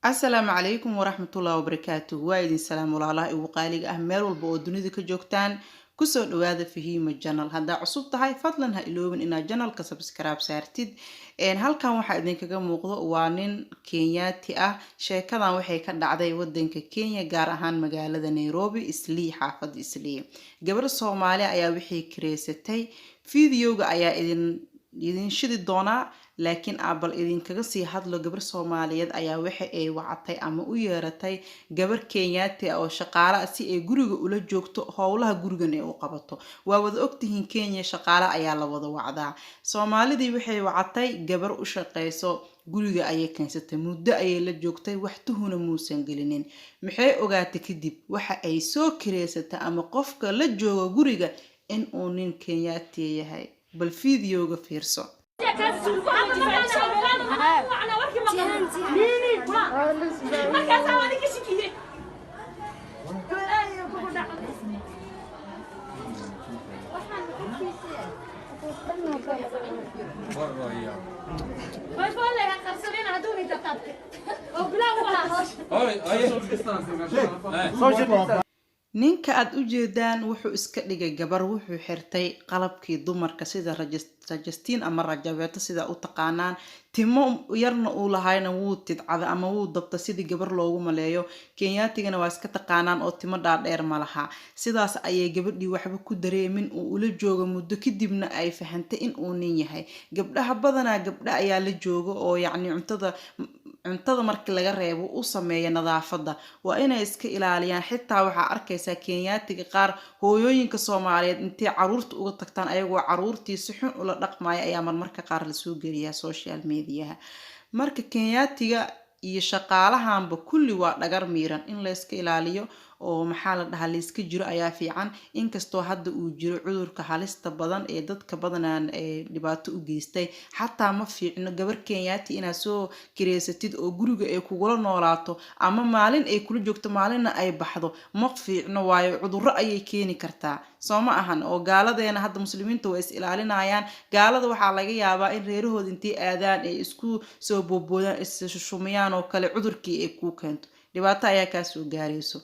Asalaamu calaykum waraxmatullahi wabarakaatu. Waa idin salaam, walaalaha igu qaaliga ah, meel walba oo dunida ka joogtaan. Kusoo dhawaada Fahiima Channel. Haddaa cusub tahay, fadlan ha iloobin inaad channelka subscribe saartid. Halkan waxaa idinkaga muuqdo waa nin Kenyaati ah. Sheekadan waxay ka dhacday wadanka Kenya, gaar ahaan magaalada Nairobi, Islii, xaafada Islii. Gabar Soomaali ayaa waxay kireysatay. Videoga ayaa idin shidi doonaa, laakiin bal idinkaga sii hadlo. Gabar Soomaaliyeed ayaa waxa ay wacatay ama u yeeratay gabar Kenyaati ah oo shaqaale ah, si ay guriga ula joogto, howlaha gurigan ay u qabato. Waa wada ogtihiin, Kenya shaqaale ayaa la wada wacdaa. Soomaalidii waxay wacatay gabar u shaqeyso, guriga ayay keensatay, muddo ayay la joogtay, wax tuhuna muusan gelinin. Maxay ogaatay kadib? Waxa ay soo kireysatay ama qofka la joogo guriga in uu nin Kenyaati yahay. Bal videoga fiirso. Ninka aada u jeedaan wuxuu iska dhigay gabar. Wuxuu xirtay qalabkii dumarka, sida rajastiin ama rajabeeto sida u taqaanaan. Timo yarna uu lahayna wuu tidcada ama wuu dabta, sidii gabar loogu maleeyo. Kenyaatigana waa iska taqaanaan oo timo dhaadheer ma laha. Sidaas ayay gabadhii waxba ku dareemin uu ula joogo. Muddo kadibna ay fahantay in uu nin yahay. Gabdhaha badanaa gabdha ayaa la jooga oo yacni cuntada markii laga reebo u sameeya, nadaafadda waa inay iska ilaaliyaan. Xitaa waxaa arkaysaa Kenyaatiga qaar hooyooyinka Soomaaliyeed intay caruurta uga tagtaan, ayagoo caruurtii si xun ula dhaqmaya ayaa marmarka qaar lasoo geliyaa social mediaha. Marka Kenyaatiga iyo shaqaalahanba kulli waa dhagar miiran. In layska ilaaliyo oo, maxaa la dhahaa, layska jiro ayaa fiican, inkastoo hadda uu jiro cudurka halista badan ee dadka badanaan ee dhibaato u geystay. Xataa ma fiicno gabar Kenyaati inaad soo kireysatid oo guriga ay kugula noolaato, ama maalin ay kula joogto, maalinna ay baxdo. Ma fiicno, waayo cudurro ayay keeni kartaa. Soo ma ahan oo gaaladeena hadda Muslimiinta waa is ilaalinayaan. Gaalada waxaa laga yaabaa in reerahooda intay aadaan ay isku soo boodboodaan, is shushumiyaan oo kale, cudurkii ay kuu keento, dhibaato ayaa kaasoo gaarayso.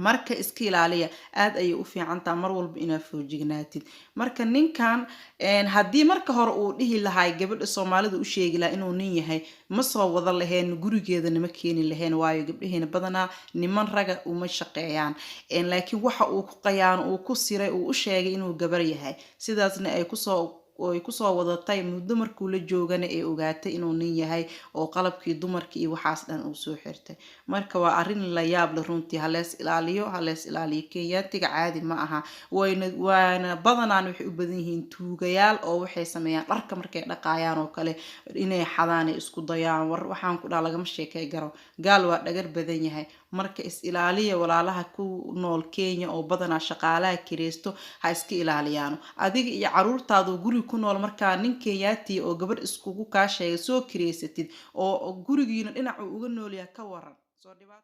Marka iska ilaaliya, aada ayay u fiicantaha mar walba inaad foojignaatid. Marka ninkan haddii marka hore uu dhihi lahay, gabadha Soomaalida u sheegi lahaa inuu nin yahay, ma soo wada laheen, gurigeedana ma keeni laheen, waayo gabdhaheena badanaa niman raga uma shaqeeyaan. Laakiin waxa uu ku qayaano, uu ku siray, uu u sheegay inuu gabar yahay, sidaasna ay kusoo wadatay. Muddo markuu la joogana ay ogaatay inuu nin yahay oo qalabkii dumarkii iyo waxaas dhan uu soo xirtay. Marka waa arrin la yaab leh runtii. Halees ilaaliyo, halees ilaaliyo. Kenyaatiga caadi ma aha. Waana badanaan waxay u badan yihiin tuugayaal, oo waxay sameeyaan dharka markay dhaqaayaan oo kale inay xadaan ay isku dayaan. War waxaan ku dhaha, lagama sheekay garo. Gaal waa dhagar badan yahay. Marka is ilaaliya, walaalaha ku nool Kenya oo badanaa shaqaalaha kireysto, ha iska ilaaliyaano adiga iyo caruurtaadu guriga ku nool. Markaa nin Kenyaatiya oo gabadh iskugu kaa sheegay soo kireysatid oo gurigiina dhinac uu uga noolyahay, ka waran? Soo dhibaato.